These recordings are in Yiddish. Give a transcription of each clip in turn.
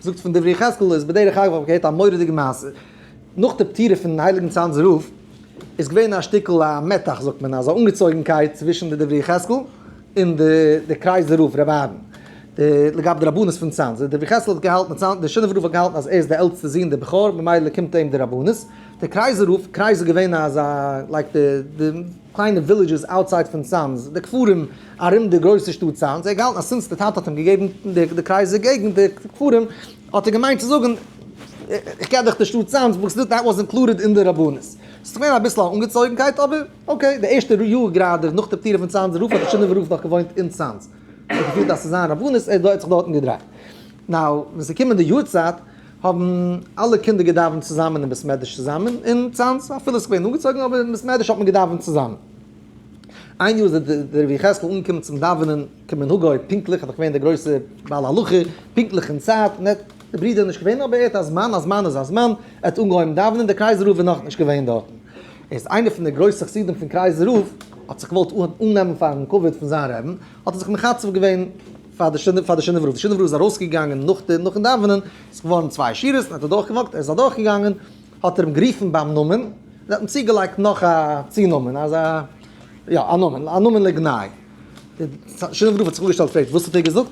זאגט פון דברי יחזקאל איז בדרך אגב האב איך געהערט א מורא'דיגע מעשה, נאך די פטירה פון הייליגן צאנזער רב איז געווען א שטיקל א מתח זאגט מען אזא אנגעצויגנקייט צווישן די דברי יחזקאל און די די קרייזער רב רבי אהרן די לגבי די רבנות פון צאנז, די דברי יחזקאל האט געהאלטן צאנז די שינאווער רב האט געהאלטן אז ער איז די עלטסטע זון די בכור ממילא קומט אים די רבנות, די קרייזער רב, קרייז איז געווען אזא like די די קליינע villages outside פון צאנז, די כפרים ארום די גרויסע שטאט צאנז, ער האט געהאלטן אז since די טאטע האט אים געגעבן די קרייזער געגנט די כפרים, האט ער געמיינט צו זאגן איך געב דיך די שטאט צאנז, וואס that was included אין די רבנות. ס'איז געווען אביסל א אנגעצויגנקייט אבער okay, די ערשטע יאר גראדע נאך די פטירה פון צאנזער רב האט די שינאווער רב נאך געוואוינט אין צאנז, ער האט געפילט אז ס'איז זיין רבנות, ער האט זיך דארטן געדרייט. now ווען ס'איז געקומען די יארצייט האבן אלע קינדער געדאווענט צוזאמען אין בית מדרש צוזאמען אין צאנז, אפילו עס איז געווען אנגעצויגן אבער אין בית מדרש האט מען געדאווענט צוזאמען. איין יאר איז דער רבי יחזקאל אנגעקומען צום דאווענען כמנהגו פונקטליך, איז דאך געווען דער גרויסער בעל הלכה, פונקטליך אין צייט, און ער האט, די ברודער איז נישט געווען אבער ער האט א זמן, א זמן איז א זמן, ער האט אנגעהויבן דאווענען, דער קרייזער רב איז נאכנישט געווען דארטן. איז איינער פון די גרויסע חסידים פון קרייזער רב האט זיך געוואלט אננעמען פארן כבוד פון זיין רעבין, האט ער זיך מחצף געווען פאר די שינאווער רב, די שינאווער רב איז ארויסגעגאנגען נאך די נאכן דאווענען, ס'איז געווארן צוויי שורות און ער האט אדורך גע walk ט, ער איז אדורך געגאנגען האט ער אים גערופן ביים נאמען, און האט אים צוגעלייגט נאך א צונאמען, אזא יא א נאמען, א נאמען לגנאי. די שינאווער רב האט זיך אפגעשטעלט פרעגט וואס האט ער געזאגט?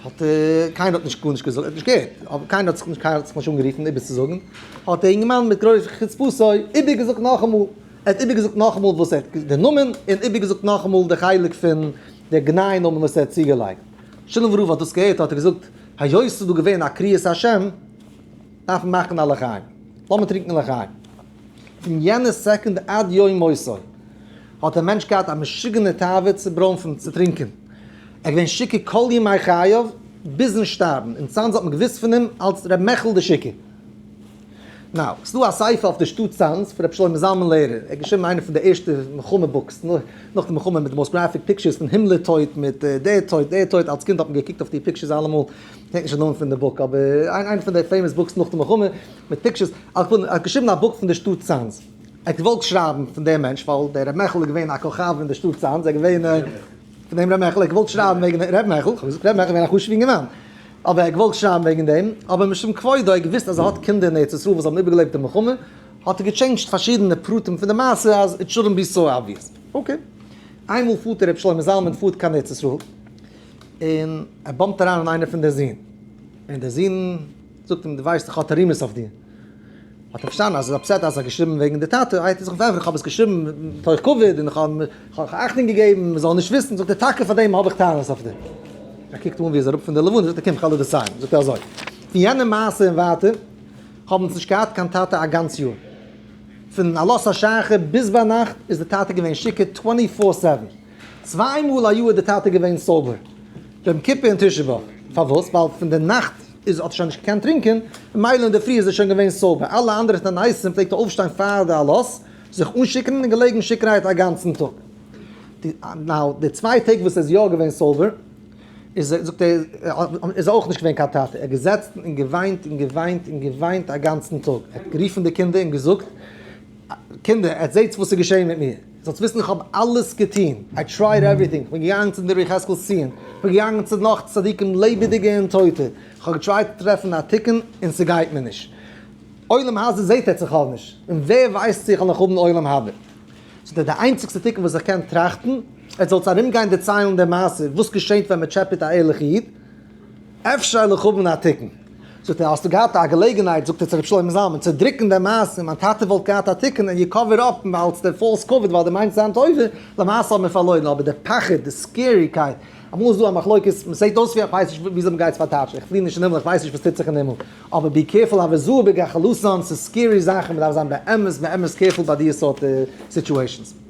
האט ער, קיינער האט נישט גארנישט געזאגט, ער האט נישט געהערט, אבער קיינער האט זיך נישט קיינער האט זיך נישט אנגערופן איבערצוזאגן, האט דער אינגערמאן מיט גרויס חוצפתו איבערגעזאגט נאכאמאל, ער האט איבערגעזאגט נאכאמאל וואס ער האט די נאמען, און איבערגעזאגט נאכאמאל די חלק פון די גנאי נאמען וואס ער האט צוגעלייגט. שינאווער רב האט דאס געהערט האט ער געזאגט, היות ס'איז דא געווען א קריאת השם, דארף מען מאכן א לחיים, לאמיר טרינקען לחיים. פון יענע סעקונדע עד יום מותו האט דער מענטש געהאט א משוגענע תאווה צו ברוינפן, צו טרינקען. ער איז געווען שיכור כל ימי חייו ביזן שטארבן, אין צאנז האט מען געוואוסט פון אים אלס ר' מעכל דער שיכור. now, ס'איז דא א ספר אויף די שטאט צאנז פון ר' שלמה זלמן לערער, ער האט געשריבן איינע פון די ערשטע מלחמה books, נאך די מלחמה מיט די most graphic pictures פון הימלער טויט מיט דער טויט דער טויט, אלס קינד האט מען געקוקט אויף די pictures אלעמאל, כ'דענק נישט די נאמען פון די book אבער איינע פון די famous books נאך די מלחמה מיט pictures, על כל פנים ער האט געשריבן א book פון די שטאט צאנז, ער האט געוואלט שרייבן פון דעם מענטש ווייל דער ר' מעכל איז געווען א כוכב אין די שטאט צאנז, ער איז געווען פון דעם ר' מעכל, ער האט געוואלט שרייבן וועגן ר' מעכל, כ'האב געזאגט ר' מעכל איז געווען א חשוב'ע אינגערמאן, אבער ער האט געוואלט שרייבן וועגן דעם, אבער משום כבודו, ער האט געוואוסט אז ער האט קינדער אין ארץ ישראל וואס האבן איבערגעלעבט די מלחמה, האט ער גע change ט פארשידענע פרטים פון די מעשה אז it shouldn't be so obvious. okay. איינמאל פארט ר' שלמה זלמן פארט קיין ארץ ישראל, און ער bump ט אריין אין איינער פון די זין, און דער זון זאגט אים דו ווייסט איך האב תרעומות אויף דיר. האט ער פארשטאנען אז ער איז upset אז ער האט געשריבן וועגן די טאטע, האט ער זיך פארענטפערט איך האב עס געשריבן מתוך כבוד און איך האב אכטונג געגעבן מען זאל נישט וויסן, זאגט ער טאקע פאר דעם האב איך טענות אויף דיר. ער קוקט אן ווי ער איז אראפ פון די לבנה, זאגט ער קום איך וועל דיר דערציילן, זאגט ער אזוי, פון יענע מעשה און ווייטער האבן אונז נישט געהאט קיין טאטע א גאנץ יאר, פון עלות השחר ביז ביינאכט איז די טאטע געווען שיכור twenty four seven, צוויי מאל א יאר איז די טאטע געווען sober, יום כיפור און תשעה באב, פארוואס? ווייל פון די נאכט איז האט ער שוין נישט געקענט טרינקען, ממילא אינדערפרי איז ער שוין געווען sober, אלע אנדערע תעניתים פלעגט ער אויפשטיין פאר די עלות, זיך אנשיכור'ן און געלעגן שיכור'הייט א גאנצן טאג. now די צוויי טעג וואס ער איז יא געווען sober, איז ער, זאגט ער, איז ער אויך נישט געווען קיין טאטע, ער האט געזעצן און געוויינט און געוויינט און געוויינט א גאנצן טאג, ער האט גערופן די קינדער און געזאגט, קינדער, עטס זעטס וואס איז געשען מיט מיר, זאלטס וויסן איך האב אלעס געטון, I tried everything, איך בין געגאנגען צום דברי יחזקאל'ס ציון, איך בין געגאנגען צו נאך צדיקים לעבעדיגע און טויטע, איך האב גע try ט צו טרעפן א תיקון און ס'גייט מיר נישט. עולם הזה זעט עטס איך האב נישט, און ווער ווייסט צו איך וועל נאך האבן עולם הבא. זאגט ער, די איינציגסטע תיקון וואס איך קען טראכטן, עטס זאלטס ארומגיין דערציילן די מעשה וואס געשענט ווען מ'טשעפעט א ערליכע איד, אפשר וועל איך האבן א תיקון. זאגט ער, האסטו געהאט א געלעגנהייט, זאגט ער צו רבי שלמה זלמן, צו דרוקן די מעשה, מיין טאטע וואלט געהאט א תיקון און you cover up אלס די false כבוד ווייל דו מיינסט זיין טובה, למעשה האבן מיר פארלוירן, אבער די פחד, די scary קייט, אמאל איז דא א מחלוקת, מען זעט אויס ווי, איך ווייס נישט וויאזוי מען גייט עס פארטייטשן, איך פלי נישט אין הימל, איך ווייס נישט וואס טוט זיך אין הימל, אבער be careful הווי זהיר בגחלתן, ס'איז scary זאכן, מען דארף זיין באמת באמת careful ביי די סארט situations.